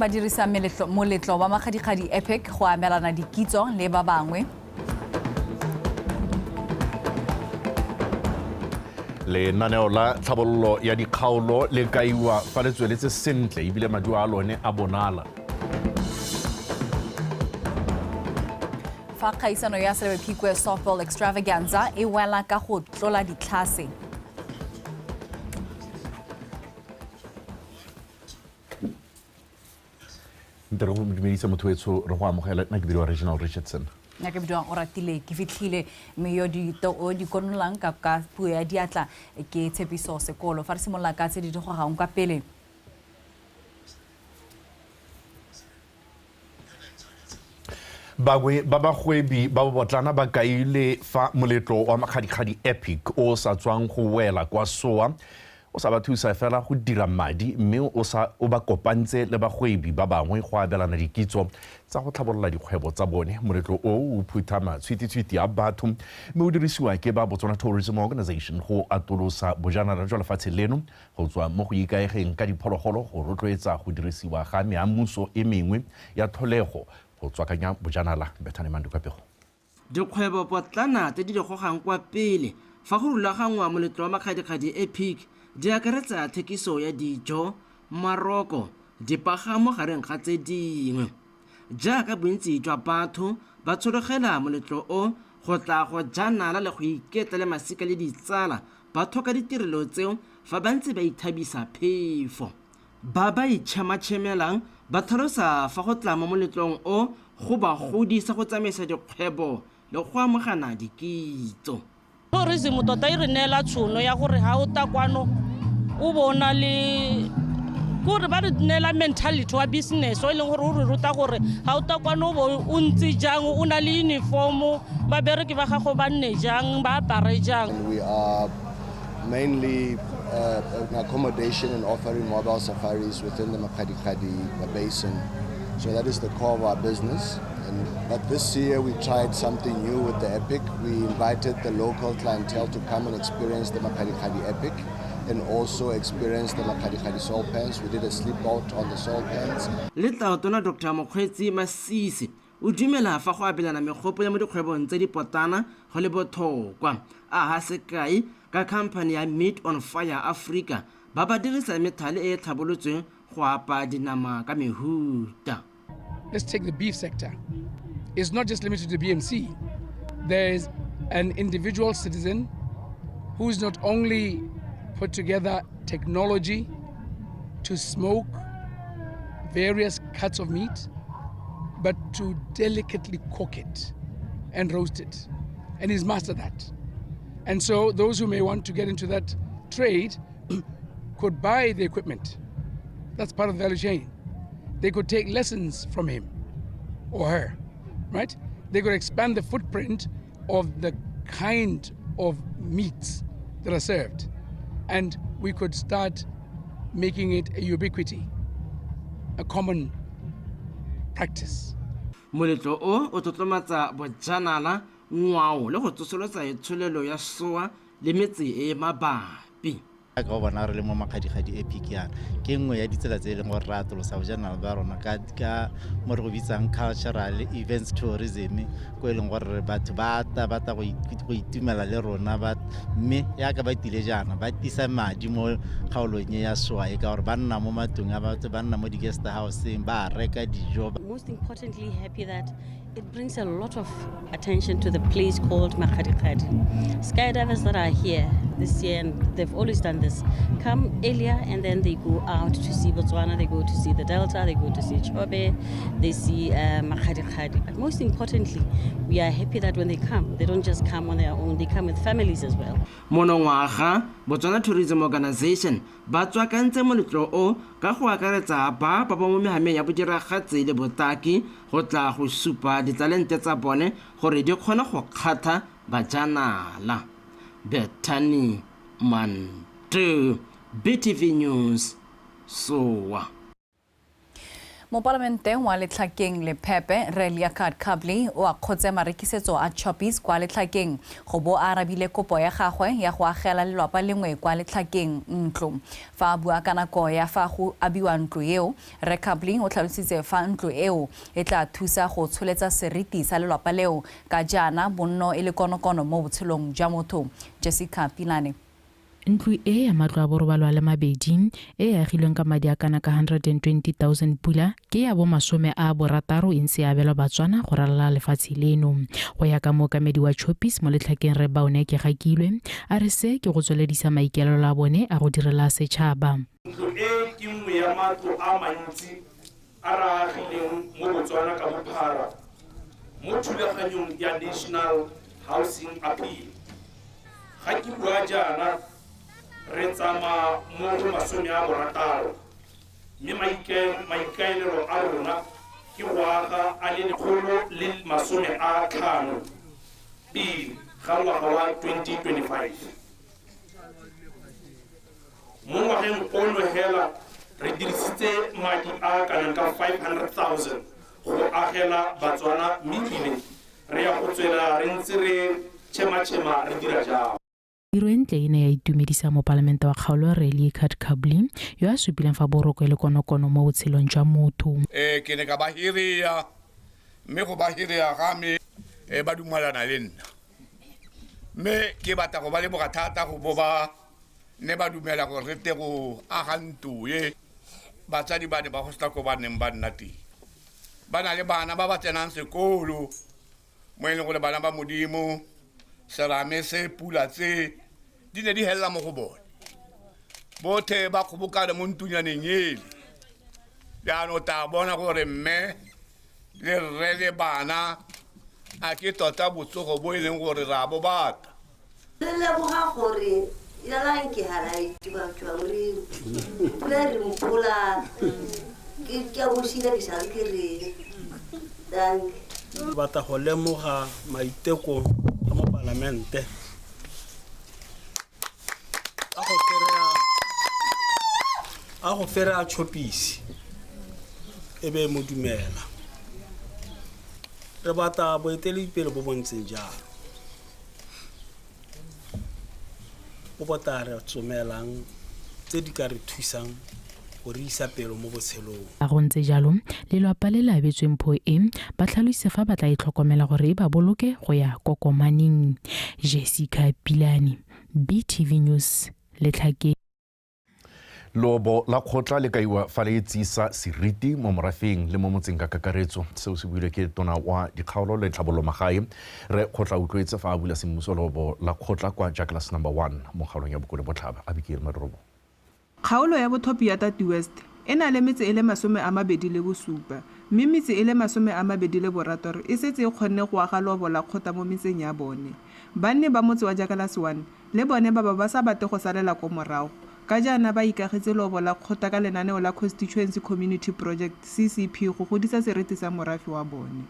Ba dirisa moletlo wa Makgadikgadi Epic go amelana dikitso le ba bangwe. Lenaneo la tlhabololo ya dikgaolo le kaiwa fa le tsweletse sentle ebile maduo a lone a bonala. Fa kgaisano ya Selebi Phikwe Softball Extravaganza e wela ka go tlola ditlhase. Nte re go dumedisa motho wetsho, re go amogela. Nna ke bidiwa Reginald Richardson. Nna ke bidiwang Oratile ke fitlhile, mme yo o di konolang ka puo ya diatla ke Tshepiso Sekolo. Fa re simolola ka tse di digogang kwa pele. Bangwe ba bagwebi ba bobotlana ba kaile fa moletlo wa Makgadikgadi Epic o sa tswang go wela kwa Soa o sa ba thusa fela go dira madi, mme o ba kopantse le bagwebi ba bangwe go abelana dikitso tsa go tlhabolola dikgwebo tsa bone. Moletlo o o phutha matshwititshwiti a batho mme o dirisiwa ke ba Botswana Tourism Organization go atolosa bojanala jwa lefatshe leno go tswa mo go ikaegeng ka diphologolo go rotloetsa go dirisiwa ga meamuso e mengwe ya tlholego go tswakanya bojanala. Bethane Mandukapego. Dikgwebo potlana tse di digogang kwa pele fa go rulaganngwa moletlo wa Makgadikgadi Epic di akaretsa thekiso ya dijo, maroko, dipagamo gareng ga tse dingwe. Jaaka bontsi jwa batho ba tshologela moletlo o go tla go ja nala le go iketla le masika le ditsala, ba tlhoka ditirelo tseo fa ba ntse ba ithabisa phefo. Ba ba itšhematšhemelang ba tlhalosa fa go tla mo moletlong o go ba godisa go tsamaisa dikgwebo le go amogana dikitso. Tourism tota e re neela tšhono ya gore ha o ta kwano o bona le gore ba re neela mentality wa business o e leng gore o re ruta gore ha o ta kwano o ntse jang, o na le uniform, babereki ba gago ba nne jang, ba apare jang. We are mainly an accommodation and offering mobile safaris within the Makgadikgadi Basin. So that is the core of our business. But this year we tried something new with the Epic. We invited the local clientele to come and experience the Makgadikgadi Epic and also experience the Makgadikgadi salt pans. We did a sleep out on the salt pans. Le tautona Dr. Mokgweetsi Masisi o dumela fa go abelana megopo ya mo dikgwebong tse di potlana go le botlhokwa. A ha sekai ka company ya Meat on Fire Africa ba ba dirisa methale e e tlhabolotsweng go apa dinama ka mehuta. Let's take the beef sector. It's not just limited to BMC. There's an individual citizen who's not only put together technology to smoke various cuts of meat, but to delicately cook it and roast it. And he's mastered that. And so those who may want to get into that trade could buy the equipment. That's part of the value chain. They could take lessons from him or her, right? They could expand the footprint of the kind of meats that are served. And we could start making it a ubiquity, a common practice. Moletlo o o tlotlomatsa bojanala, ngwao le go tsosolosa itsholelo ya Soa le metse e mabapi. Ka go bona re le mo Makgadikgadi Epic yana ke nngwe ya ditsela tse e leng gore re atolosa bojanala ba rona ka mo re go bitsang cultural events tourism, ko e leng gore batho ba tla go itumela le rona, mme yaka ba tile jaana ba tisa madi mo kgaolong e ya Soa e ka gore ba nna mo matlong a batho, ba nna mo di-guest houseng, ba reka dijo. Most importantly, happy that it brings a lot of attention to the place called Makgadikgadi. Skydivers that are here this year, and they've always done this, come earlier and then they go out to see Botswana, they go to see the Delta, they go to see Chobe, they see Makgadikgadi. But most importantly, we are happy that when they come, they don't just come on their own, they come with families as well. Monongwaga, Botswana Tourism Organization ba tswakantse moletlo o ka go akaretsa ba ba mo mehameng ya bodiragatsi le botaki go tla go supa ditalente tsa bone gore di kgone go kgatha bajanala. Bethany Mantu, BTV News, Soa. Mopalamente wa Letlhakeng Lephephe Rre Liaquat Kably o akgotse marekisetso a Choppies kwa Letlhakeng go bo a arabile kopo ya gagwe ya go agela lelwapa lengwe kwa Letlhakeng ntlo. Fa a bua ka nako ya fa go abiwa ntlo eo, Rre Kably o tlhalositse fa ntlo eo e tla thusa go tsholetsa seriti sa lelwapa leo ka jaana bonno e le konokono mo botshelong jwa motho. Jessica Pilane. Ntlo e ya matlo a borobalo a le mabedi e e agilweng ka madi a kana ka 120,000 pula ke ya bo 60 e ntse e abelwa Batswana go ralala lefatshe leno. Go ya ka mookamedi wa Choppies mo Letlhakeng Rre Baone Kegakilwe, a re se ke go tsweledisa maikaelelo a bone a go direla setšhaba. Ntlo e ke nngwe ya matlo a mantsi a re a agileng mo Botswana ka bophara mo thulaganyong ya National Housing Appeal. Ga ke bua jaana re tsamaya mo go 60, mme maikaelelo a rona ke go aga a le 150 pele ga ngwaga wa 2025. Mo ngwageng ono hela re dirisitse madi a kanang ka 500,000 go agela Batswana, mme ebile re ya go tswela re ntse re tšhematšhema re dira jalo. Tiro e ntle e ne ya itumedisa mopalamente wa kgaolo Rre Liaquat Kably yo a supileng fa boroko e le konokono mo botshelong jwa motho. Ke ne ka ba hirea, mme go ba hirea ga me ba dumalana le nna. Mme ke batla go ba leboga thata go bo ba ne ba dumela gore re tle go aga ntlo e. Batsadi ba ne ba go sena ko ba neng ba nna teng. Ba na le bana ba ba tsenang sekolo, mo e leng gore bana ba Modimo, serame se pula tse di ne di hella mo go bone. Bothe ba kgobokane mo ntunyaneng ele. Jaanong o tla bona gore mme le rre le bana a ke tota botsogo bo e leng gore re a bo batla. Re leboga gore yalang ke ha ra ituba moriri. Pula re mpola. Ke a bosile ke sa ke re. Danke. Batla go lemoga maiteko a mopalamente a go ferea Choppies e be mo dumela. Re batla boeteledipele bo bo ntseng jalo, bo bo tla re tsomelang tse di ka re thusang go re isa pelo mo botshelong. A go ntse jalo, lelwapa le le abetsweng mpho e ba tlhalositse fa ba tla e tlhokomela gore e ba boloke go ya kokomaneng. Jessica Pilane, BTV News, Letlhakeng. Lobo la kgotla le kaiwa fa le tsisa seriti mo morafeng le mo motseng ka kakaretso. Seo se builwe ke tona wa dikgaolo le tlhabololo magae Rre Kgotla Utlwetse fa a bula semmuso lobo la kgotla kwa Jackalas number 1 mo kgaolong ya Bokone Botlhaba. Abigail Madrobo. Kgaolo ya bothopi ya Tati West e na le metse e le 27, mme metse e le 26 e setse e kgonne go aga lobo la kgotla mo metseng ya bone. Banni ba motse wa Jackalas 1 le bone ba ba sa batle go salela ko morago, ka jaana ba ikagetse lobo la kgotla ka lenaneo la Constituency Community Project CCP go godisa seriti sa morafe wa bone.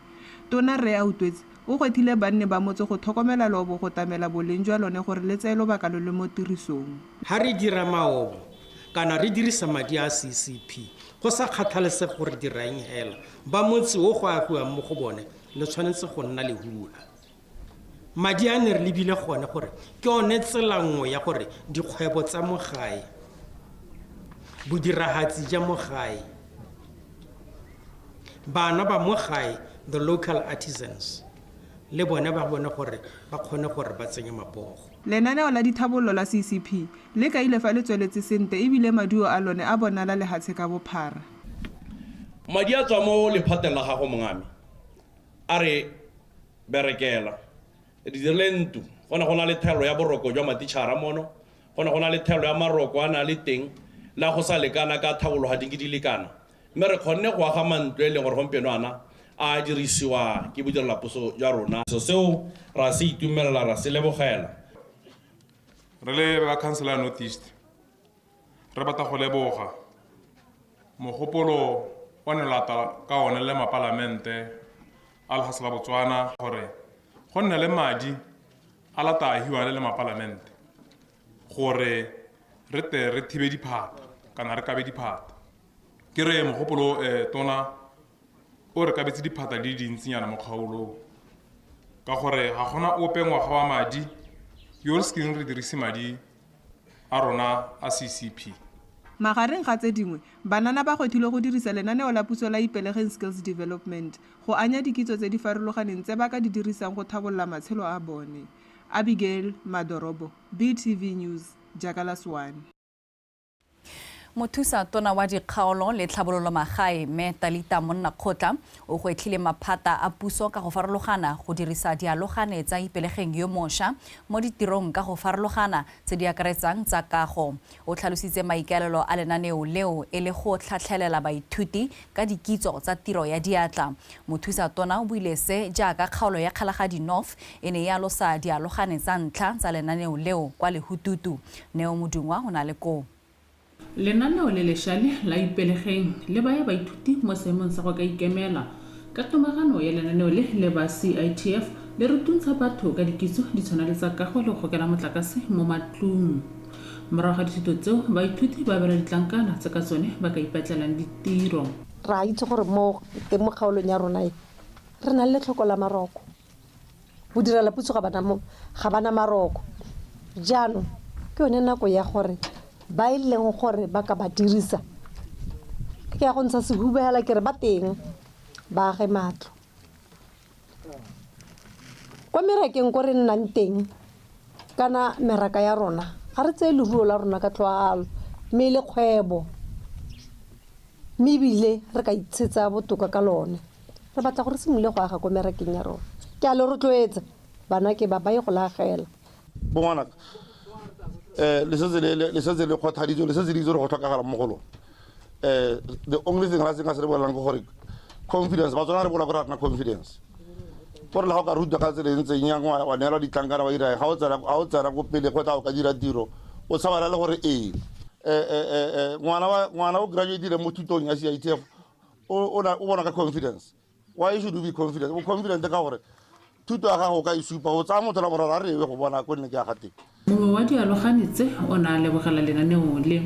Tona Rre Autlwetse o gwethile banni ba motse go tlhokomela lobo go tamela boleng jwa lone gore le tseye lobaka lo le mo tirisong. Ha re dira maobo kana re dirisa madi a CCP go sa kgathalesege gore dirang hela, ba motse o go agiwang mo go bone le tshwanetse go nna lehula. Madi a ne re lebile gone gore ke one tsela nngwe ya gore dikgwebo tsa mo gae, bodiragatsi ja mo gae, bana ba mo gae, the local artisans, le bone ba bone gore ba kgone gore ba tsenye mabogo. Lenaneo la dithabollo la CCP le kaile fa le tsweletse sentle ebile maduo a lone a bonala lehatshe ka bophara. Madi a tswa mo lephateng la gago mongame, a re berekela re dirile ntlo, go ne go na le thelo ya boroko jwa matitšhara mono, go ne go na le thelo ya maroko a na le teng la go sa lekana ka thabolo ga di ke di lekana, mme re kgonne go aga mantlo e leng gore gompieno ana a dirisiwa ke bodirelapuso jwa rona. So seo ra se itumelela, ra se lebogela. Re le ba council ya North East re batla go leboga mogopolo wa ne lata ka one le mapalamente a lefatshe la Botswana gore go nne le madi a lata ahiwang le mapalamente gore re tle re thibe diphata kana re kabe diphata. Ke re mogopolo tona o re kabetse diphata di dintsinyana mo kgaolong ka gore ga gona ope ngwaga wa madi yo re sekeng re dirise madi a rona a CCP. Magareng ga tse dingwe, banana ba gwetlhilwe go dirisa lenaneo la puso la Ipelegeng Skills Development go anya dikitso tse di farologaneng tse ba ka di dirisang go tlhabolola matshelo a bone. Abigail Madorobo, BTV News, Jakalas 1. Mothusa tona wa dikgaolo le tlhabololo magae mme Talita Monnakgotla o gwetlhile maphata a puso ka go farologana go dirisa dialogane tsa Ipelegeng yo mošwa mo ditirong ka go farologana tse di akaretsang tsa kago. O tlhalositse maikaelelo a lenaneo leo e le go tlhatlhelela baithuti ka dikitso tsa tiro ya diatla. Mothusa tona o buile se jaaka kgaolo ya Kgalagadi North e ne e alosa dialogane tsa ntlha tsa lenaneo leo kwa Lehututu. Neo Modungwa o na le koo. Lenaneo le lešale la Ipelegeng le baya baithuti mo seemong sa go ka ikemela. Ka tomagano ya lenaneo le le ba CITF le rutuntsha batho ka dikitso di tshwana le tsa kago le go gokela motlakase mo matlong. Morago ga dithuto tseo, baithuti ba abelwa ditlankana tse ka tsone ba ka ipatlelang ditiro. Re a itse gore mo teng mo kgaolong ya rona e re na le letlhoko la maroko, bodirela puso ga bana maroko. Jaanong ke yone nako ya gore ba e leng gore ba ka ba dirisa, ke ya go ntsha sehuba hela ke re ba teng ba age matlo kwa merakeng ko re nnang teng. Kana meraka ya rona ga re tseye leruo la rona ka tlhoalo, mme e le kgwebo, mme ebile re ka itshetsa botoka ka lone. Re batla gore simolole go aga ko merakeng ya rona. Ke a le rotloetsa bana ke ba ye go la agela. Bongwanaka, le setse le kgothaditswe, le setse le itse gore go tlhokagala mo go lona. The only thing la se nka se re bolelang ke gore confidence, Batswana re bola gore ga rena confidence. Gore le ga o ka rutwa ka tsela e ntseng yang, wa neelwa ditlankana wa ira, ga o tsena ko pele go tla o ka dira tiro, o tshabana le gore ee. Ngwana o graduate-ile mo thutong ya CITF, o bona ka confidence. Why should you be confident? O confident ka gore thuto ya gago o ka e supa, o tsaya motho la boraro a re ewe go bona ko nne ke ya ga teng. Mongwe wa dialogane tse o ne a lebogela lenaneo le.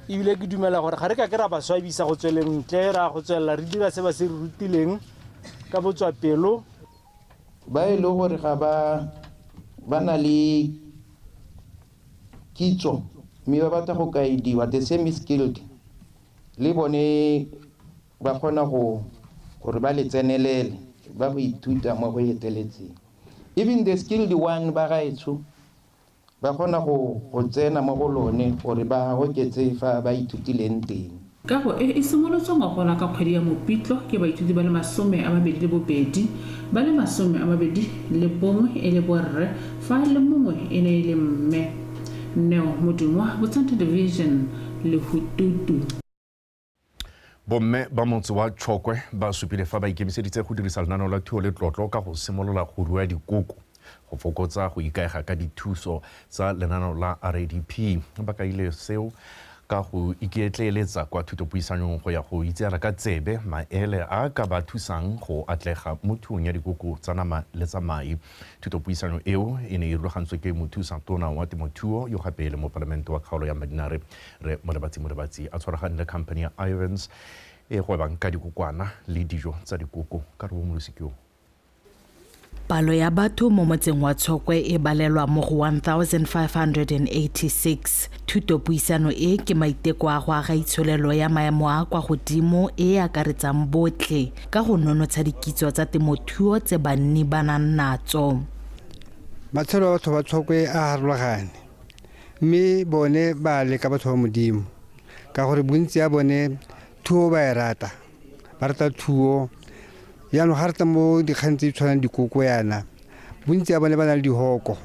Ebile ke dumela gore ga re ka ke ra ba swabisa go tsweleng ntle, ra go tswelela re dira se ba se re rutileng ka botswapelo. Ba e le gore ga ba na le kitso mme ba batla go kaediwa, the semi skilled le bone ba kgona go gore ba le tsenelele ba go ithuta mo go eteletseng. Even the skilled one ba gaetsho ba kgona go tsena mo go lone gore ba oketse fa ba ithutileng teng. Kago e e simolotswe ngogola ka kgwedi ya Mopitlo ke baithuti ba le 22, ba le 21 e le borre, fa le mongwe e ne e le mme. Neo Modungwa, Botswana Television, Lehututu. Bomme ba motse wa Tshokwe ba supile fa ba ikemiseditse go dirisa lenaneo la thuo le tlotlo ka go simolola go rua dikoko go fokotsa go ikaega ka dithuso tsa lenaneo la RADP. Ba kaile seo ka go iketleeletsa kwa thutopuisanong go ya go itseela ka tsebe maele a ka ba thusang go atlega mo thuong ya dikoko tsa nama le tsa mae. Thutopuisano eo e ne e rulagantswe ke mothusa tona wa temothuo yo gape e le mopalamente wa kgaolo ya Mmadinare re Molebatsi Molebatsi a tshwaragane le company ya Ivans e gwebang ka dikokwana le dijo tsa dikoko. Ka re bo Molosiki. Palo ya batho mo motseng wa Tshokwe e balelwa mo go 1586. Thutopuisano e ke maiteko a go aga itsholelo ya maemo a kwa godimo e e akaretsang botlhe ka go nonotsha dikitso tsa temothuo tse banni ba nang natso. Matshelo a batho ba Tshokwe a harologane, mme bone ba leka batho ba Modimo ka gore bontsi ya bone thuo ba e rata, ba rata thuo. Jaanong ga re tla mo dikgang tse di tshwanang dikoko yana, bontsi ya bone ba na le dihoko,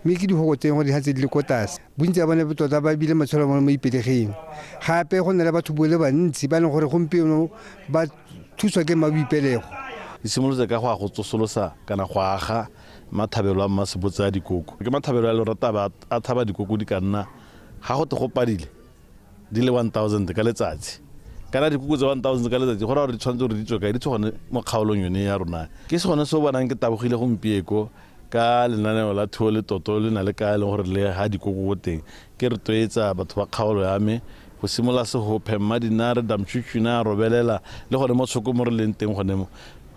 mme ke dihoko tse gore di tse di le ko tlase. Bontsi ya bone tota ba bile matshelo a bone mo Ipelegeng. Gape go na le batho bo le bantsi ba e leng gore gompieno ba thuswa ke maboipelego. Di simolotse ka go ya go tsosolosa kana go aga mathabelo a mmasebotse a dikoko. Ke mathabelo a le rata a thaba dikoko di ka nna ga go te go padile di le 1000 ka letsatsi. Kana dikoko tse 1000 ka letsatsi go raya gore di tshwanetse gore di tswe kae, di tswe gone mo kgaolong yone ya rona. Ke se gone se o bonang ke tabogile gompieko ka lenaneo la thuo le toto le na le ka e leng gore le ga dikoko ko teng. Ke rotloetsa batho ba kgaolo ya me, Go simolola sehophe Mmadinare Damchuchuna a robelela le gone mo Tshokwe mo re leng teng gone mo.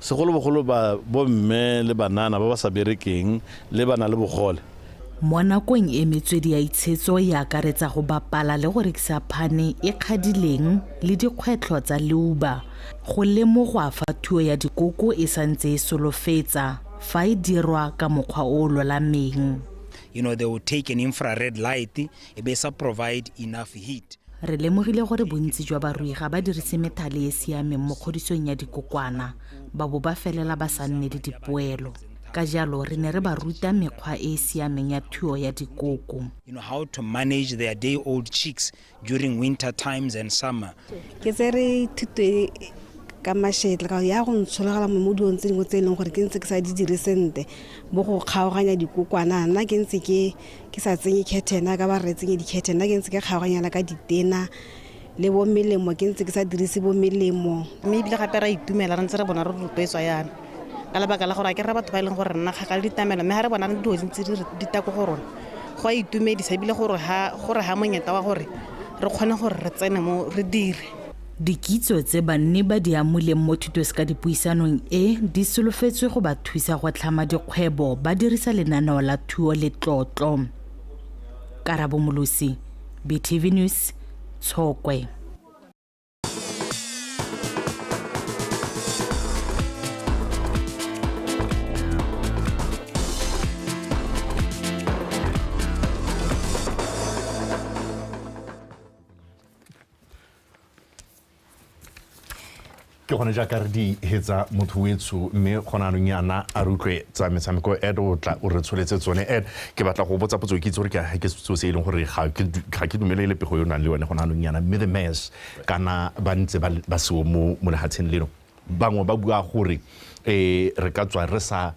Segolobogolo ba bomme le banana ba ba sa berekeng le bana le bogole. Mo nakong e metswedi ya itshetso e akaretsa go bapala le go rekisa phane e kgadileng le dikgwetlho tsa leuba. Go lemogwa fa thuo ya dikoko e santse e solofetsa fa e dirwa ka mokgwa o o lolameng. They will take an infrared light, e be sa provide enough heat. Re lemogile gore bontsi jwa barui ga ba dirise methale e e siameng mo kgodisong ya dikokwana, ba bo ba felela ba sa nne le dipoelo. Ka jalo re ne re ba ruta mekgwa e e siameng ya thuo ya dikoko. How to manage their day-old chicks during winter times and summer. Ke tsere thuto e ka mashetla ka ya go ntshologela mo dilong tse dingwe tse e leng gore ke ntse ke sa di dire sentle, bo go kgaoganya dikokwana, nna ke ntse ke sa tsenye curtain ka ba re tsenye di-curtain, nna ke ntse ke kgaoganyana ka ditena le bo melemo, ke ntse ke sa dirise bo melemo. Mme ebile gape ra itumela re ntse re bona re rotloetswa yana ka lebaka la gore a ke re batho ba e leng gore re nna kgakala le ditamelo, mme ga re bona dilo tse di tla ko go rona go a itumedisa ebile gore ha monyetla wa gore re kgone gore re tsene mo re dire. Dikitso tse banni ba di amuleng mo thutoseka-dipuisanong e di solofetswe go ba thusa go tlhama dikgwebo ba dirisa lenaneo la thuo le tlotlo. Karabo Molosi, BTV News, Tshokwe. Ke gone jaaka re di hetsa motho wetsho mme gona anong yana a re utlwe tsa metshameko. Ed o tla o re tsholetse tsone. Ed, ke batla go botsa potso, ke itse gore ke selo se e leng gore ga ke dumele le pego yo o nang le yone gona anong yana, mme the mass kana ba ntse ba seo mo lefatsheng leno, bangwe ba bua gore re ka tswa re sa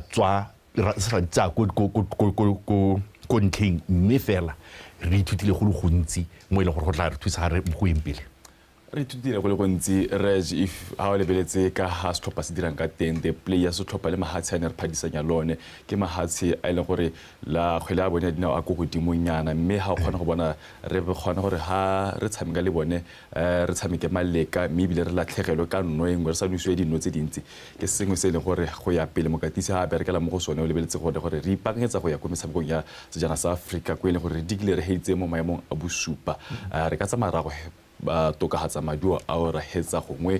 tswa re sa tsaya ko ntlheng, mme fela re ithutile go le gontsi mo e leng gore go tla re thusa re go yeng pele. Re ithutile go le gontsi, Reg, if ha o lebeletse ka ha setlhopha se dirang ka teng, the player setlhopha le mahatshe a ne re phadisanya lone ke mahatshe a e leng gore la kgwele ya bone ya dinao a ko godimonyana, mme ha o kgona go bona re kgona gore ha re tshameka le bone re tshameke maleka mme ebile re latlhegelwe ka nno e nngwe re sa nosiwe dino tse dintsi, ke sengwe se e leng gore go ya pele mokatisi ha a berekela mo go sone o lebeletse gone gore re ipaakanyetsa go ya ko metshamekong ya sejana sa Aforika ko e leng gore re dikile re heitse mo maemong a bosupa. Re ka tsamaya ra go ba tokafatsa maduo ao ra hetsa gongwe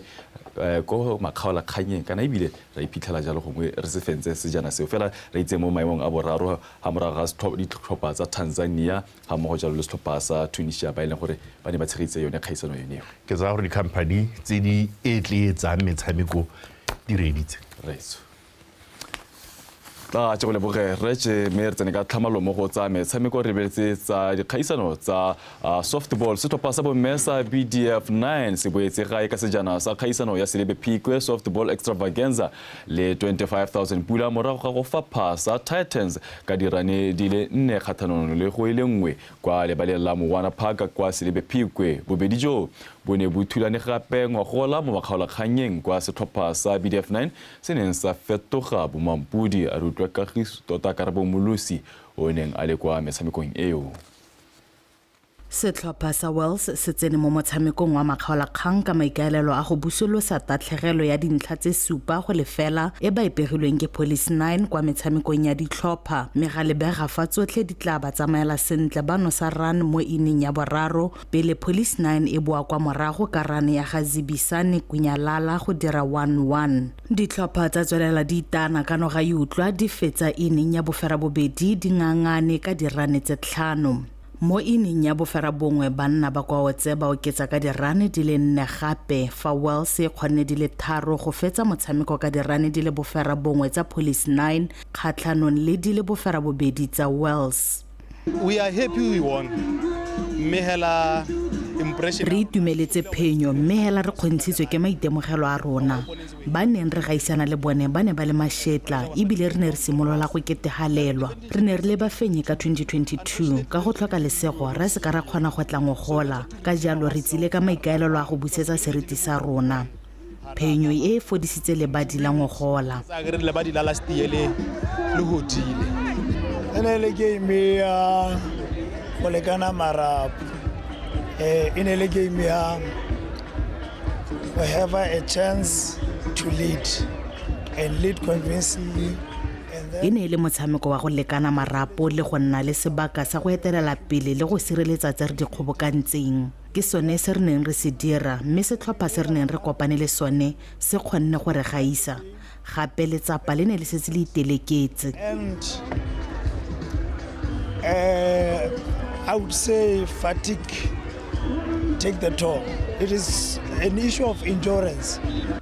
ko makgaolakganyeng kana ebile ra iphitlhela jalo gongwe re se fentse sejana seo, fela re itse mo maemong a boraro ga morago ga ditlhopha tsa Tanzania ga mmogo jalo le setlhopha sa Tunisia ba e leng gore ba ne ba tshegeditse yone kgaisano yone eo. Ke tsaya gore di-company tse di etleetsang metshameko di reeditse. Reetso. Tla tse go leboge Reg, mme re tsene ka tlhamalo mo go tsa metshameko re lebeletse tsa dikgaisano tsa softball. Setlhopha sa bomme sa BDF 9 se boetse gae ka sejana sa kgaisano ya Selebi Phikwe Softball Extravaganza le 25,000 pula morago ga go fapha sa Titans ka dirane di le 4 kgatlhanong le go e le 1 kwa lebaleng la Mowana Park kwa Selebi Phikwe. Bobedi jo bo ne bo thulane gape ngwagola mo makgaolakganyeng kwa setlhopha sa BDF 9 se neng sa fetoga bomampodi. A re utlwa Kagiso tota Karabo Molosi o neng a le kwa metshamekong eo. Setlhopha sa Wales se tsene mo motshamekong wa makgaolakgang ka maikaelelo a go busolosa tatlhegelo ya dintlha tse 7 go lefela e ba e pegilweng ke Police 9 kwa metshamekong ya ditlhopha, mme ga lebega fa tsotlhe di tla ba tsamaela sentle ba nosa run mo inning ya boraro pele Police 9 e boa kwa morago ka run ya ga Zibisane Kunyalala go dira 1-1. Ditlhopha tsa tswelela di itana ka noga e utlwa di fetsa inning ya boferabobedi di ngangane ka dirane tse 5. Mo inning ya boferabongwe banna ba kwa Otse ba oketsa ka dirane di le 4 gape fa Wales e kgonne di le 3 go fetsa motshameko ka dirane di le 9 tsa Police 9 kgatlhanong le di le 8 tsa Wales. We are happy we won. Mme hela impression. Re itumeletse phenyo mme hela re kgontshitswe ke maitemogelo a rona. Ba neng re gaisana le bone ba ne ba le mashetla ebile re ne re simolola go ketegalelwa. Re ne re le bafenyi ka 2022 ka go tlhoka lesego re se ka ra kgona go tla ngogola, ka jalo re tsile ka maikaelelo a go busetsa seriti sa rona. Phenyo e fodisitse lebadi la ngogola. Lebadi la last year le hodile. Ene le game ya go lekana marapo. E ne le game ya we have a chance to lead and lead convincingly. E ne e le motshameko wa go lekana marapo le go nna le sebaka sa go etelela pele le go sireletsa tse re di kgobokantseng. Ke sone se re neng re se dira, mme setlhopha se re neng re kopane le sone se kgonne go re gaisa. Gape letsapa le ne le setse le iteleketse. And I would say fatigue take the toll. It is an issue of endurance.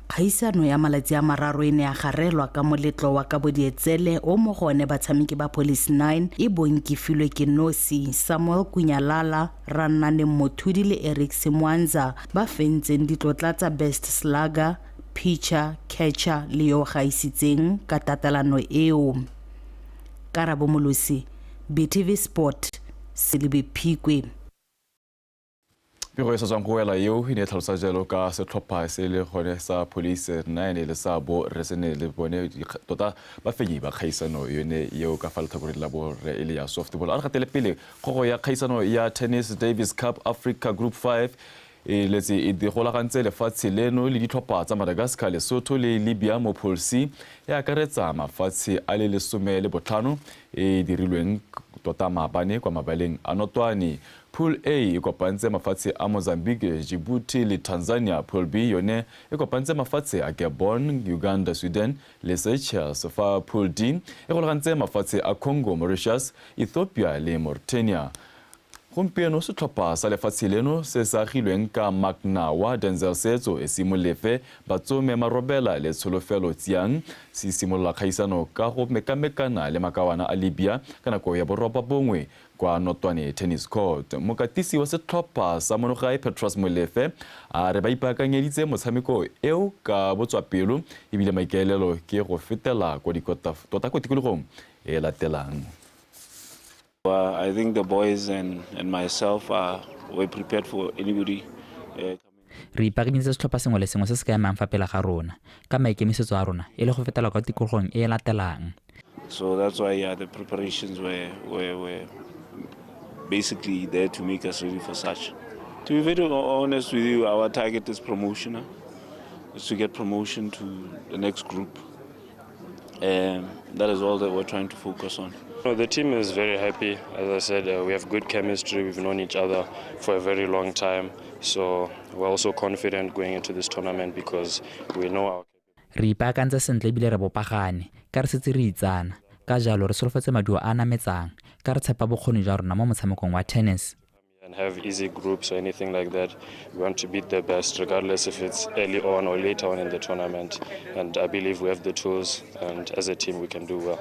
Kgaisano ya malatsi a mararo e ne ya garelwa ka moletlo wa kabodietsele o mo go one batshameki ba Police 9 e bong Kefilwe Kenosi, Samuel Kunyalala, Rannane Mothudi le Eric Simwanza ba fentseng ditlotla tsa Best Slugger, Pitcher, Catcher le yo gaisitseng ka tatelano eo. Karabo Molosi, BTV Sport, Selebi Phikwe. Pego e sa tswang go wela eo e ne e tlhalosa jalo ka setlhopha se le gone sa Police 9 le sa bo re se ne le bone tota bafenyi ba kgaisano yone eo ka fa letlhakoreng la borre e le ya softball. A re gatele pele kgogo ya kgaisano ya Tennis Davis Cup Africa Group 5 e letse e golagantse lefatshe leno le ditlhopha tsa Madagascar, Lesotho le Libya mo Pool C, e akaretsa mafatshe a le 15 e dirilweng tota maabane kwa mabaleng a Notwane. Pool A e kopantse mafatshe a Mozambique, Djibouti le Tanzania. Pool B yone e kopantse mafatshe a Gabon, Uganda, Sudan le Seychelles. Fa Pool D e golagantse mafatshe a Congo, Mauritius, Ethiopia le Mauritania. Gompieno setlhopha sa lefatshe leno se se agilweng ka Magnawa, Denzel Setso, Esimolefe, Batsome Marobela le Tsholofelo Tsiang se simolola kgaisano ka go mekamekana le makawana a Libya ka nako ya 9:30 kwa Notwane Tennis Court. Mokatisi wa setlhopha sa monogae Petrus Molefe a re ba ipaakanyeditse motshameko eo ka botswapelo ebile maikaelelo ke go fetela kwa dikota tota ko tikologong e latelang. I think the boys and myself were prepared for anybody. Re ipaakanyeditse setlhopha sengwe le sengwe se se ka emang fa pele ga rona ka maikemisetso a rona e le go fetela kwa tikologong e e latelang. So that's why the preparations were basically there to make us ready for such. To be very honest with you, our target is promotion. Is to get promotion to the next group. That is all that we're trying to focus on. No, the team is very happy. As I said, we have good chemistry. We've known each other for a very long time. So we're also confident going into this tournament because we know our... Re ipaakantse sentle ebile re bopagane, ka re setse re itsana. Ka jalo re solofetse maduo a nametsang, ka re tshepa bokgoni jwa rona mo motshamekong wa tennis. And have easy groups or anything like that. We want to beat the best regardless if it's early on or later on in the tournament. And I believe we have the tools, and as a team we can do well.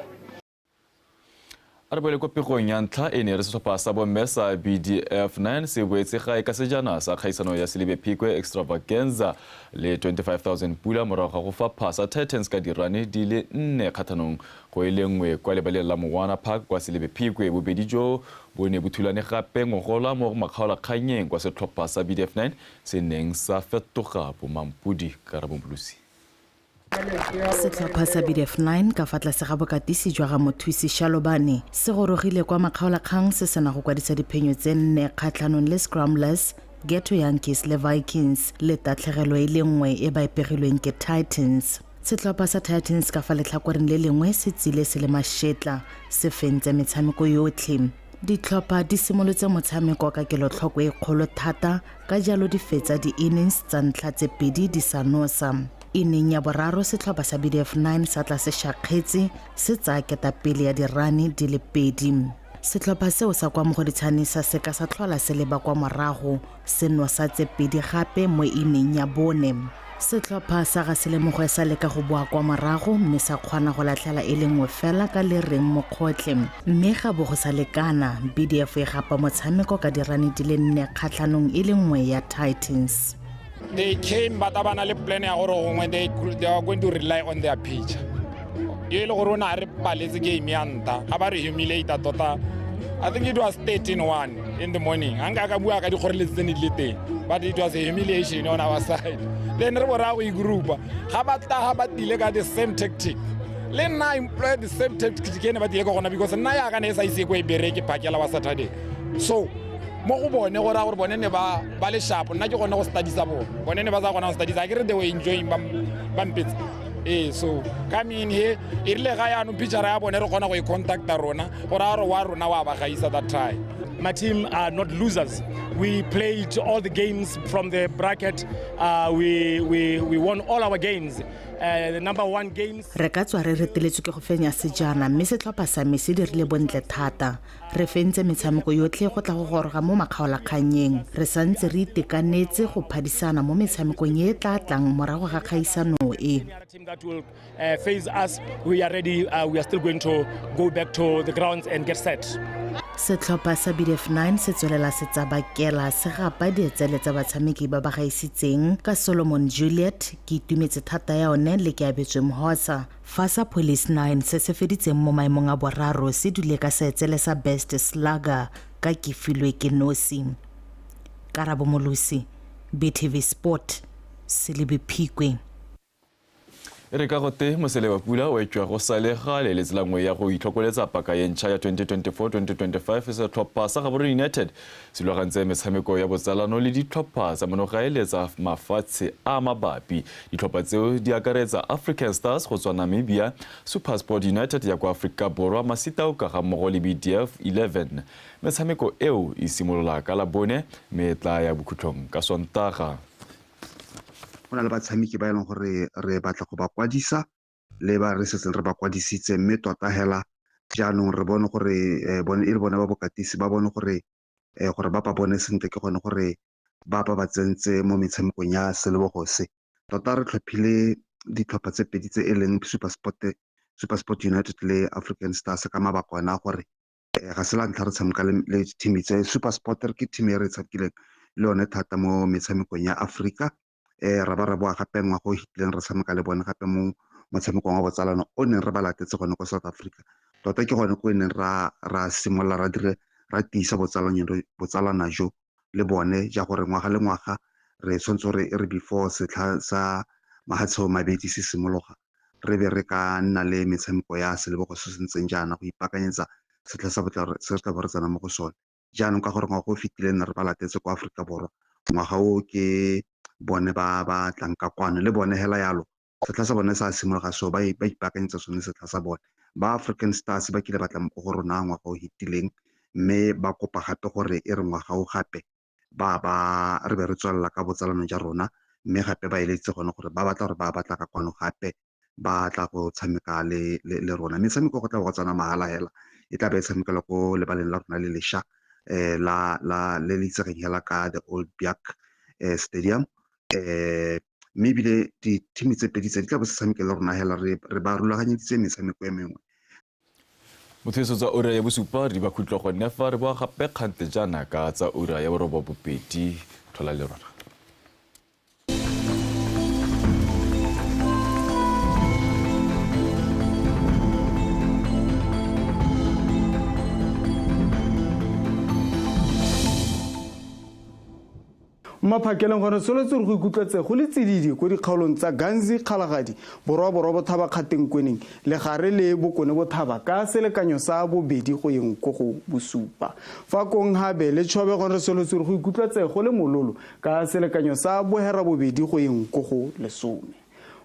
A re boele ko pegong ya ntlha e ne re setlhopha sa bomme sa BDF 9 se boetse gae ka sejana sa kgaisano ya Selebi Phikwe Extravaganza le 25,000 pula morago ga go fapha sa Titans ka dirane di le 4 kgathanong go e le nngwe kwa lebaleng la Mowana Park kwa Selebi Phikwe. Bobedi jo bo ne bo thulane gape ngogola mo makgaolakganyeng kwa setlhopha sa BDF 9 se neng sa fetoga bomampodi. Karabo Molusi. Setlhopha sa BDF 9 ka fa tlase ga bokatisi jwa ga Mothusi Shalobane se gorogile kwa makgaolakgang se sena go kwadisa diphenyo tse 4 kgatlhanong le Scramblers, Ghetto Yankees le Vikings le tatlhegelo e le nngwe e ba e pegilweng ke Titans. Setlhopha sa Titans ka fa letlhakoreng le lengwe se tsile se le mašetla, se fentse metshameko yotlhe. Ditlhopha di simolotse motshameko ka kelotlhoko e kgolo thata, ka jalo di fetsa di-innings tsa ntlha tse 2 di sa nosa. Inning ya boraro setlhopha sa BDF 9 sa tla se šakgetse se tsaya ketapele ya dirane di le 2. Setlhopha seo sa kwa Mogoditshane sa seka sa tlhola se leba kwa morago, se nosa tse 2 gape mo inning ya bone. Setlhopha sa ga Selemogwe sa leka go boa kwa morago mme sa kgona go latlhela e le nngwe fela ka le reng mokgotlhe, mme ga bo go sa lekana. BDF e gapa motshameko ka dirane di le 4 kgatlhanong e le nngwe ya Titans. They came but ba na le plan ya gore gongwe they are going to rely on their pitch. E le gore o ne a re paletse game ya nta, ga ba re humiliate tota. I think it was 13-1 in the morning. Anka ka bua ka dikgoreletsi tse ne di le teng, but it was a humiliation on our side. Then re bo ra go igroupa. Ga ba tla ga ba tile ka the same tactic. Le nna employ the same tactic ke ne ba tile ka gona because nna ya ka ne e sa ise ko e bereke phakela wa Saturday. So Mo go bone go raya gore bone ne ba ba le sharp, nna ke gone go studysa bone. Bone ne ba sa kgona go studysa, akere they were enjoying ba mpetsa. Ee, so come in here, e rile ga yaanong picture ya bone re kgona go e contacta rona, go raya gore wa rona wa ba gaisa that time. My team are not losers. We played all the games from the bracket. We won all our games. The number one games. Re ka tswa re reteletswe ke go fenya sejana mme setlhopha sa me se dirile bontle thata. Re fentse metshameko yotlhe go tla go goroga mo makgaolakgannyeng. Re santse re itekanetse go phadisana mo metshamekong e e tla tlang morago ga kgaisano e. Team that will face us, we are ready. We are still going to go back to the grounds and get set. Setlhopha sa BDF9 se tswelela se tsabakela se gapa dietsele tsa batshameki ba ba gaisitseng ka Solomon Juliet, ke itumetse thata ya one le Keabetswe Mhosa. Fa sa Police 9 se se feditseng mo maemong a boraro se dule ka seetsele sa Best Slugger ka Kefilwe ke nosi. Karabo Molosi, BTV Sport, Selebi Phikwe. E re ka gote mosele wa pula o etswa go sale gale le tsela nngwe ya go itlhokoletsa paka ye ntšha ya 2024-2025 setlhopha sa Gaborone United se rulagantse metshameko ya botsalano le ditlhopha tsa monogae le tsa mafatshe a mabapi. Ditlhopha tseo di akaretsa African Stars go tswa Namibia, SuperSport United ya kwa Afrika Borwa, Masitaoka ga mmogo le BDF 11. Metshameko eo e simolola ka Labone mme e tla ya bokhutlong ka Sontaga. Go na le batshameki ba e leng gore re batla go ba kwadisa le ba re setseng re ba kwadisitse, mme tota hela jaanong re bone gore bone e le bone ba bokatisi ba bone gore gore ba pa bone sentle, ke gone gore ba pa ba tsentse mo metshamekong ya selebogo se. Tota re tlhophile ditlhopha tse pedi tse e leng SuperSport United le African Stars ka mabaka ona gore ga se la ntlha re tshameka le team tse. SuperSport ke team e re tshamekileng le yone thata mo metshamekong ya Afrika. Ra ba ra boa gape ngwaga o fitileng re tshameka le bone gape mo motshamekong wa botsalano o neng re ba latetse gone ko South Africa. Tota ke gone ko e neng ra simolola ra dire ra tiisa botsalana jo le bone, ja gore ngwaga le ngwaga re tshwanetse gore e re before setlha sa mahatshe mabedi se simologa re be re ka nna le metshameko ya selebogo se se ntseng jaana go ipaakanyetsa setlha sa se re tla bo re tsena mo go sone. Jaanong ka gore ngwaga o fitileng re ba latetse ko Aforika Borwa, ngwaga o ke bone ba ba tlang ka kwano le bone hela yalo setlha sa bone sa simologa, so ba ipaakanyetsa sone setlha sa bone. Ba African Stars ba kile ba tla mo go rona ngwaga o fetileng, mme ba kopa gape gore e re ngwaga o gape ba re be re tswelela ka botsalano ja rona, mme gape ba eletse gone gore ba batla gore ba batla ka kwano gape ba tla go tshameka le rona. Metshameko go tla go tsena mahala hela, e tla be e tshamekelwa ko lebaleng la rona le lešwa la le le itsegeng hela ka the Old Biak Stadium. Mme ebile di-team tse pedi tse di tla bo se tshamekela rona hela, re ba rulaganyeditse metshameko e mengwe. Motho tsa ura ya bosupa re ba khutlo gone fa re boa gape kgante jaana ka tsa ura ya borobabobedi. Tlhola le rona. Maphakeleng gone soletse go ikutlwetse go le tsididi ko dikgaolong tsa Ganzi, Kgalagadi, Borwa Borwa Bothaba, Kgatengkweneng, Legare le Bokone Bothaba ka selekanyo sa bobedi go yeng ko go bosupa. Fa kong habe le Chobe gone soletse go ikutlwetse go le mololo ka selekanyo sa bohera bobedi go yeng ko go 10.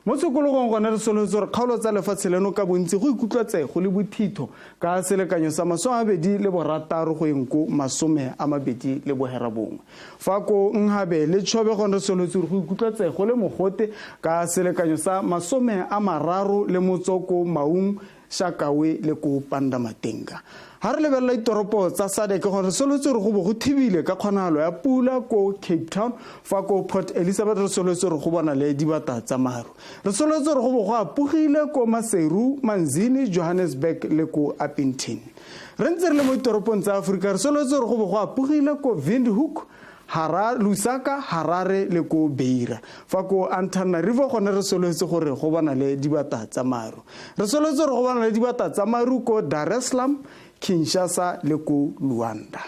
Mo tshokologong gone re soletse gore kgaolo tsa lefatshe leno ka bontsi go ikutlwetse go le bothitho ka selekanyo sa 26 go yeng ko 29. Fa ko Nhabe le Chobe gone re soletse go ikutlwetse go le mogote ka selekanyo sa 30 le motsoko Maung, Shakawe le ko Pandamatenga. Ha re lebelela ditoropo tsa SADC gore re soletse gore go bo go thibile ka kgonagalo ya pula ko Cape Town, fa ko Port Elizabeth re soletse gore go bona le dibata tsa maru. Re soletse gore go bo go apogile ko Maseru, Manzini, Johannesburg le ko Upington. Re ntse re le mo ditoropong tsa Aforika re soletse gore go bo go apogile ko Windhoek, Lusaka, Harare le ko Beira. Fa ko Antananarivo gone re soletse gore go bona le dibata tsa maru. Re soletse gore go bona le dibata tsa maru ko Dar es Salaam, Kinshasa le ko Luanda.